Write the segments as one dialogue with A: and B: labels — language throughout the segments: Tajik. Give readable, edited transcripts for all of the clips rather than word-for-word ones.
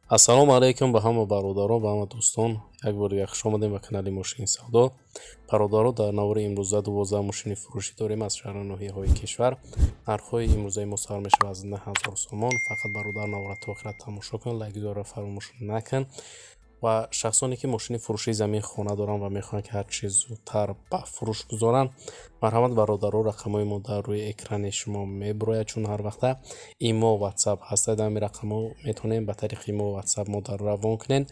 A: Ассалому алайкум ба ҳама бародаро, ба ҳама дӯстон. Як бор дигар хуш омадем ба канали Мошини Савдо. Бародаро, дар навори имрӯза 12 мошини фурӯшӣ дорем аз шаҳру ноҳияҳои кишвар. Нархҳои имрӯзаи мо сар мешавад аз 9000 сомон. Фақат бародар навора то охира тамошо кун, лайкдора фаромӯш накун. Ва шахсоне ки мошини фурӯшии замин хона доранд ва мехоҳанд ки ҳарчи зудтар ба фурӯш гузоранд, марҳамат бародаро, рақамҳои мо дар рӯи экрани шумо мебурояд, чун ҳар вақта имо ватсап ҳастад. Ҳамин рақамҳо метавонем ба тариқи имо ватсап мо дар равон кунед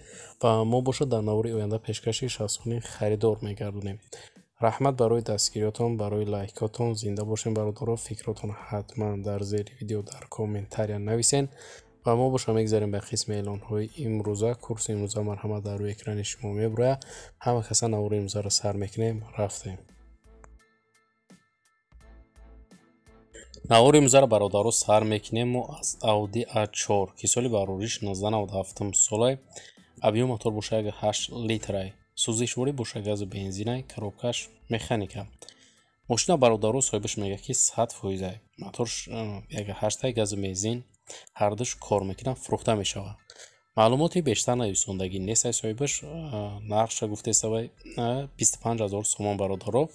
A: ва мо бошад дар навори оянда пешкаши шахсони харидор мегардонем. Раҳмат барои дастгириётон, барои лайкотон. Зинда бошем бародаро. Фикротон ҳатман дар зери видео дар комментария нависен. Ва мо боша мегзарем ба қисми эълонҳои имрӯза. Курси имрӯза марҳамат дар рӯи экрани шумо мебурояд. Ҳама каса навори имрӯзаро сар мекунем. Рафтем. Навори имрӯзаро бародаро сар мекунем мо аз Audi A4, ки соли барориш 1997 солай. Объём мотор боша 8 литрай. Сӯзишворӣ боша газу бензинай, коробкаш механика. Мошина бародаро соҳибаш мегӯяд ки 100%. Моторш 1.8 газу бензин ҳардуш кор мекунад, фурӯхта мешавад. Маълумоти бештар нависондагӣ нест ай соҳибаш. Нархша гуфтесавай 25000 сомон бародаро,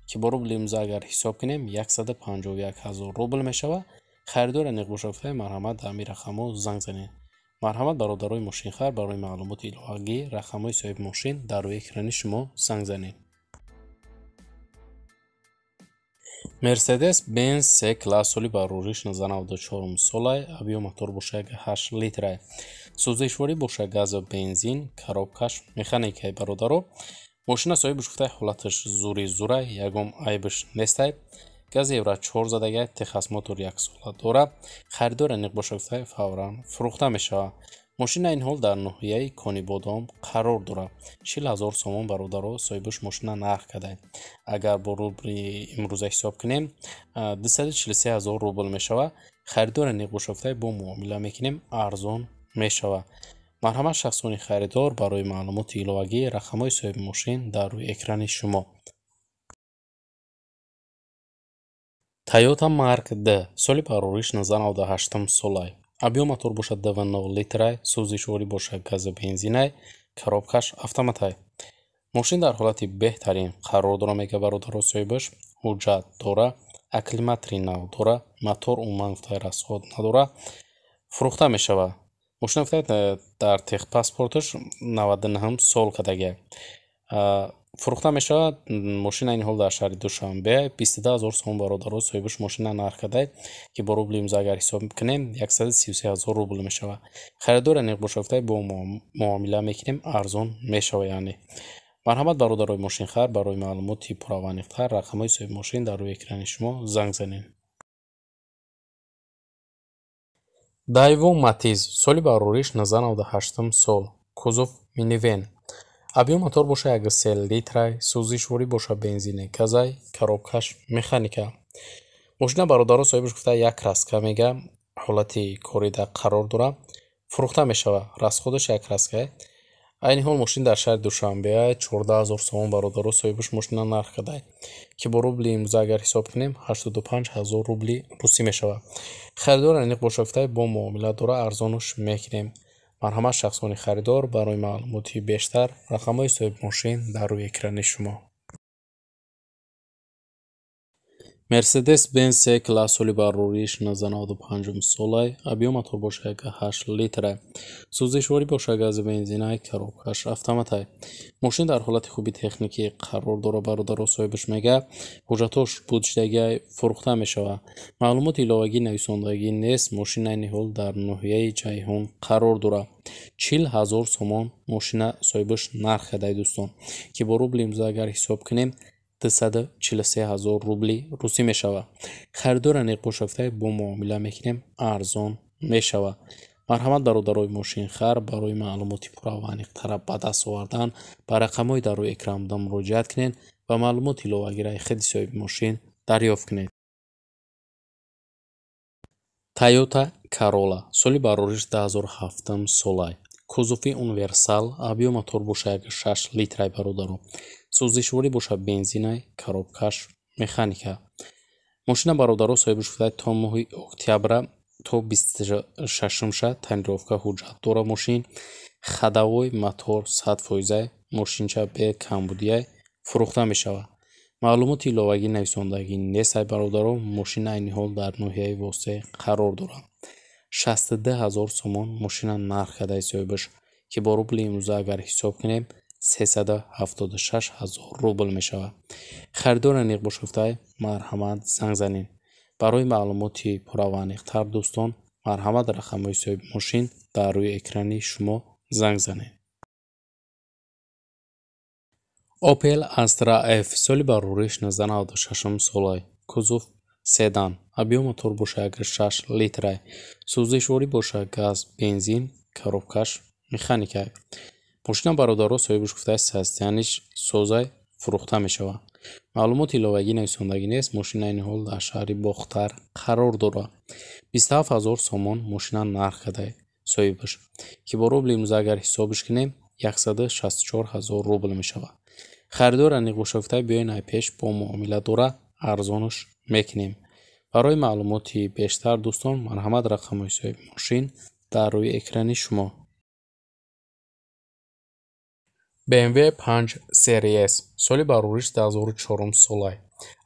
A: ки бо рубли имрӯза агар ҳисоб кунем 151000 рубл мешавад. Харидор аниқ боша гуфтаи марҳамат дар ҳамин рақамҳо занг занед. Марҳамат бародарои мошинхар, барои маълумоти иловагӣ рақамҳои соҳиби мошин дар рӯи экрани шумо занг занед. Мерседес Бенз С класс соли барориш 1994 солай, объём мотор боша 8 литрай. Сӯзишворӣ боша газу бензин, коробкаш механикай бародаро. Мошина соҳибаш гуфтай ҳолаташ зури зурай, ягон айбаш нестай. Гази евро 4 задагай, техосмотр 1 сола дора. Харидор аниқ боша гуфтай фавран фурӯхта мешавад. Мошина ин ҳол дар ноҳияи Конибодом қарор дорад. 40000 сомон бародаро соҳибаш мошина нарх кардай. Агар бо рубли имрӯза ҳисоб кунем 243000 рубл мешавад. Харидор аниқ боша гуфтай бо муомила мекунем, арзон мешавад. Марҳамат шахсони харидор, барои маълумоти иловагӣ рақамҳои соҳиби мошин дар рӯи экрани шумо. Toyota Mark D соли барориш 1998 солай. Объём мотор бошад 2.0 литрай, сӯзишворӣ бошад газу бензинай, коробкаш автоматай. Мошин дар ҳолати беҳтарин қарор дора, мега бародаро соҳибаш. Ҳуҷҷат дора, акклиматори нав дора, мотор умуман гуфтай расход надора, фурӯхта мешавад. Мошина гуфтай дар техпаспорташ 99 сол кардагиай. Фурӯхта мешавад. Мошина ин ҳол дар шаҳри Душанбе 22000 сомон бародаро соҳибаш мошина нарх кардай, ки бо рубли имрӯза агар ҳисоб кунем 133000 рубл мешавад. Харидор аниқ боша гуфтай бо муомила мекунем, арзон мешавад яъне. Марҳамат бародарои мошинхар, барои маълумоти пурра ва аниқтар рақамҳои соҳиби мошин дар рӯи экрани шумо занг занед. Daewoo Matiz соли барориш 1998 сол, кузов минивен. Объём мотор боша 1.3 литрай, сӯзишворӣ боша бензини газай, коробкаш механика. Мошина бародаро соҳибаш гуфта як краска мега, ҳолати корида қарор дора, фурӯхта мешавад. Расходаш як краска. Айни ҳол мошин дар шаҳри Душанбе 14000 сомон бародаро соҳибаш мошина нарх кардай, ки бо рубли имрӯза агар ҳисоб кунем 85000 рубли русӣ мешавад. Харидор аниқ боша гуфтай бо муомила дора, арзонаш мекунем. Марҳамат шахсони харидор, барои маълумоти бештар рақамҳои соҳиби мошин дар рӯи экрани шумо. Мерседес Бенз С класс соли барориш 1995 солай, объём мотор боша 1.8 литрай, сӯзишворӣ боша газу бензинай, коробкаш автоматай. Мошин дар ҳолати хуби техникӣ қарор дора бародаро соҳибаш мега, ҳуҷҷатош будшидагиай, фурӯхта мешавад. Маълумоти иловагӣ нависондагӣ нест. Мошин айни ҳол дар ноҳияи Ҷайҳун қарор дорад. 40000 сомон мошина соҳибаш нарх кардай дӯстон, ки бо рубли имрӯза агар ҳисоб кунем 243000 рубли русӣ мешавад. Харидор аниқ боша гуфтай бо муомила мекунем, арзон мешавад. Марҳамат бародарои мошинхар, барои маълумоти пурра ва аниқтара ба даст овардан ба рақамҳои дар рӯи экран буда муроҷиат кунед ва маълумоти иловагиро худи соҳиби мошин дарёфт кунед. Toyota Corolla соли барориш 2007 солай, кузови универсал, объём мотор боша 1.6 литрай бародаро, сӯзишворӣ боша бензинай, коробкаш механика. Мошина бародаро соҳибаш гуфтай то моҳи октябра то 26-ша тонировка ҳуҷҷат дора мошин. Ходовой, мотор 100%, мошинча бе камбудия фурӯхта мешавад. Маълумоти иловагӣ нависондагӣ нест, ай бародаро. Мошин айни ҳол дар ноҳияи Восеъ қарор дорад. 62 000 сомон мошина нарх кардаи соҳибаш, ки бо рубли имрӯза агар ҳисоб кунем, 376 000 рубл мешавад. Харидор аниқ бошуфтай, марҳамат, занг занед. Барои маълумоти пурра ва аниқтар, дӯстон, марҳамат, рақамҳои соҳиби мошин дар рӯи экрани шумо, занг занед. Opel Astra F, соли барориш 1996 солай, кузов седан, объём мотор боша 1,6 литрай, сӯзишворӣ боша газ, бензин, коробкаш механикай. Мошина, бародаро, соҳибаш гуфтааст, состояниш созай, фурӯхта мешавад. Маълумоти иловагӣ нависондагӣ нест. Мошина айни ҳол дар шаҳри Бохтар қарор дорад. 27 000 сомон мошина нарх карда соҳибаш, ки бо рубли имрӯза агар ҳисобиш кунем, 164 000 рубл мешавад. Харидор аниқ боша гуфта, биёен ай пеш, бо муомила дора, арзонаш мекунем. Барои маълумоти бештар, дӯстон, марҳамат, рақамҳои соҳиби мошин дар рӯи экрани шумо. BMW 5 Serie S, соли барориш 2004 солай.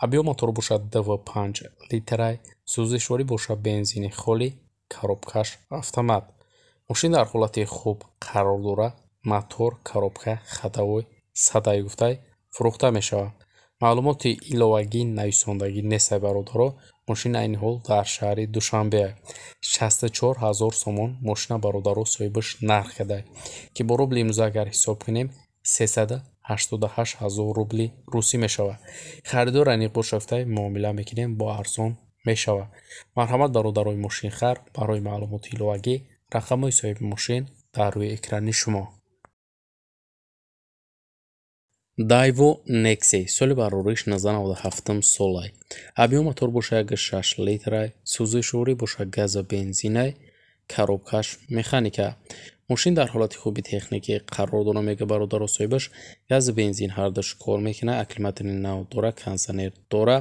A: Объём мотор бошад 2,5 литрай, сӯзишворӣ бошад бензини холӣ, коробкаш автомат. Мошин дар ҳолати хуб қарор дорад, мотор, коробка, ходовой садай гуфтай, фурӯхта мешавад. Маълумоти иловагӣ нависондагӣ нест, бародаро. Мошин айни ҳол дар шаҳри Душанбе. 64 000 сомон мошина, бародаро, соҳибаш нарх карда, ки бо рубли имрӯза агар ҳисоб кунем, 388 000 рубли русӣ мешавад. Харидор аниқ бошафтай, муомила мекунем, бо арзон мешавад. Марҳамат, бародарои мошинхар, барои маълумоти иловагӣ рақамҳои соҳиби мошин дар рӯи экрани шумо. Daewoo Nexia, соли барориш 1997 солай. Объём мотор боша 1,6 литрай, сӯзишворӣ боша газа бензинай, коробкаш механика. Мошин дар ҳолати хуби техникӣ қарор дора, мега бародаро соҳибаш. Гази бензин ҳардуш кор мекунад, аккумулятори нав дора, кондитсионер дора.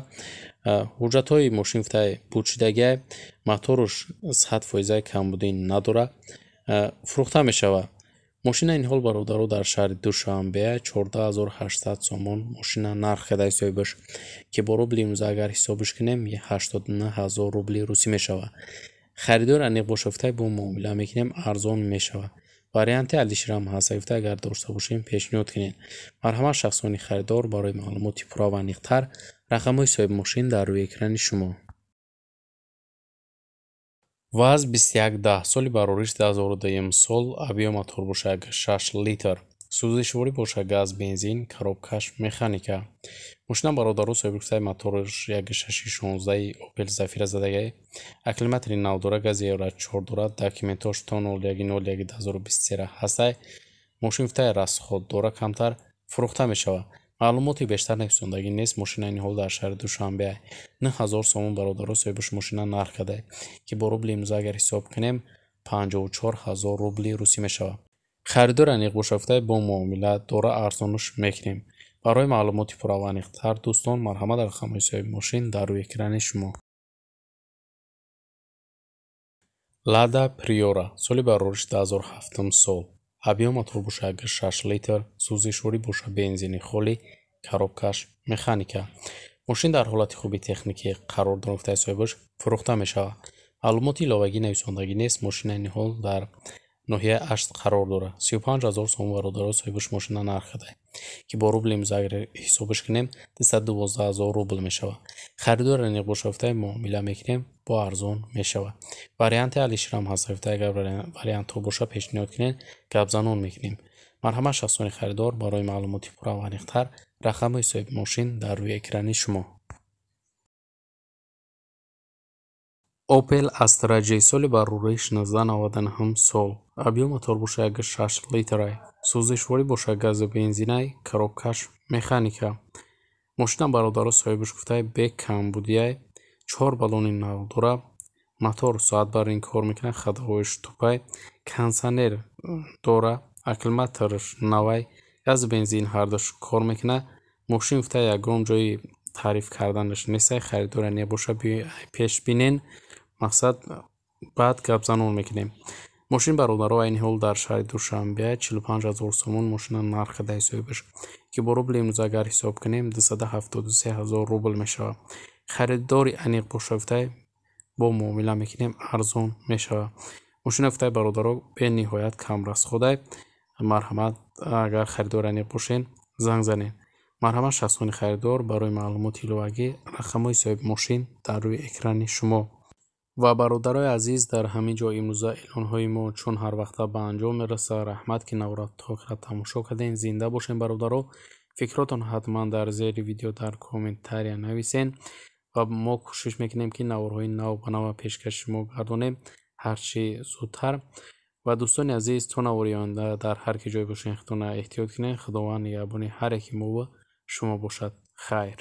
A: Ҳуҷҷатҳои мошин гуфтай пучидагиай, моторуш 100%, камбудӣ надора, фурӯхта мешавад. Мошина ин ҳол, бародаро, дар шаҳри Душанбе. 14 800 сомон мошина нарх кардаи соҳибаш, ки бо рубли имрӯза агар ҳисобиш кунем, 89 000 рубли русӣ мешавад. Харидор аниқ бошафтай, бо муомила мекунем, арзон мешавад. Варианти Алишерам ҳаст, гуфта, агар дошта бошем, пешниҳод кунед. Марҳамат, шахсони харидор, барои маълумоти пурра ва аниқтар рақамҳои соҳиби мошин дар рӯи экрани шумо. ВАЗ 2110, соли барориш 2002 сол, объём мотор боша 6 литр, сӯзишворӣ боша газ, бензин, коробкаш механика. Мошина, бародаро, соҳиби гуфтаи, мотораш 1,6 16 Opel Zafira задагай, аккумулятори нав дора, гази Евро 4 дорад, документош то 01.01.2023 ҳастай. Мошин гуфтаи расход дора камтар, фурӯхта мешавад. Маълумоти бештар нависондагӣ нест. Мошина айни ҳол дар шаҳри Душанбе. 9000 сомон, бародаро, соҳибаш мошина нарх карда, ки бо рубли имрӯза агар ҳисоб кунем, 54 000 рубли русӣ мешавад. Харидор аниқ бошафтай, бо муомила дора, арзонаш мекунем. Барои маълумоти пурра ва аниқтар, дӯстон, марҳамат, рақамҳои соҳиби мошин дар рӯи экрани шумо. Лада Приора, соли барориш 2007 сол, объём мотор боша 6 литр, сӯзишворӣ боша бензини холӣ, коробкаш механика. Мошин дар ҳолати хуби техникӣ қарор дорад, гуфтаи соҳибаш, фурӯхта мешавад. Маълумоти иловагӣ нависондагӣ нест. Мошина айни ҳол дар ноҳияи Ашт қарор дорад. 35 000 сомон, бародаро, соҳибаш мошина нарх карда, ки бо рубли имрӯза агар ҳисобиш кунем, 212 000 рубл мешавад. Харидор аниқ боша гуфтай, муомила мекунем, бо арзон мешавад. Варианти Алишерам ҳаст, гуфтай, агар вариантҳо боша, пешниҳод кунед, гапзанон мекунем. Марҳамат, шахсони харидор, барои маълумоти пурра ва аниқтар рақамҳои соҳиби мошин дар рӯи экрани шумо. Opel Astra J, соли барориш 1999 сол, объём мотор боша 1,6 литрай, сӯзишворӣ боша газу бензинай, коробкаш механика. Мошина, бародаро, соҳибаш гуфтай, бе камбудияй, чор баллони нав дора, мотор соат бар ин кор мекунад, ходовоиш тупай, кондитсионер дора, аккумулятораш навай, газу бензин ҳардуш кор мекунад. Мошин гуфта, ягон ҷои таъриф карданаш нестай. Харидора небоша, пеш бинен. Мақсад, Баъд гапзанон мекунем. Мошин, бародаро, айни ҳол дар шаҳри Душанбе 45 ҳазор сомон мошина нархи даи соҳибаш, ки бо рубли имрӯз агар ҳисоб кунем, 273 ҳазор рубл мешавад. Харидори аниқ боша, гуфтай, бо муомила мекунем, арзон мешавад. Мошина, гуфтай, бародаро, бениҳоят камрасходай. Марҳамат, агар харидори аниқ бошен, занг занед. Марҳамат, шахсони харидор, барои маълумоти иловагӣ рақамҳои соҳиби мошин дар рӯи экрани шумо. Ва, бародарои азиз, дар ҳамин ҷо имрӯза эълонҳои мо чун ҳар вақта ба анҷом мерасад. Раҳмат, ки навора то охира тамошо кардем. Зинда бошем, бародаро. Фикротон ҳатман дар зери видео дар комментария нависен ва мо кӯшиш мекунем, ки наворҳои нав ба нава пешкаши шумо гардонем ҳарчи зудтар. Ва, дӯстони азиз, то навори оянда дар ҳар ки ҷой бошен, худтона эҳтиёт кунед. Худованд нигаҳбони ҳар яки мову шумо бошад. Хайр.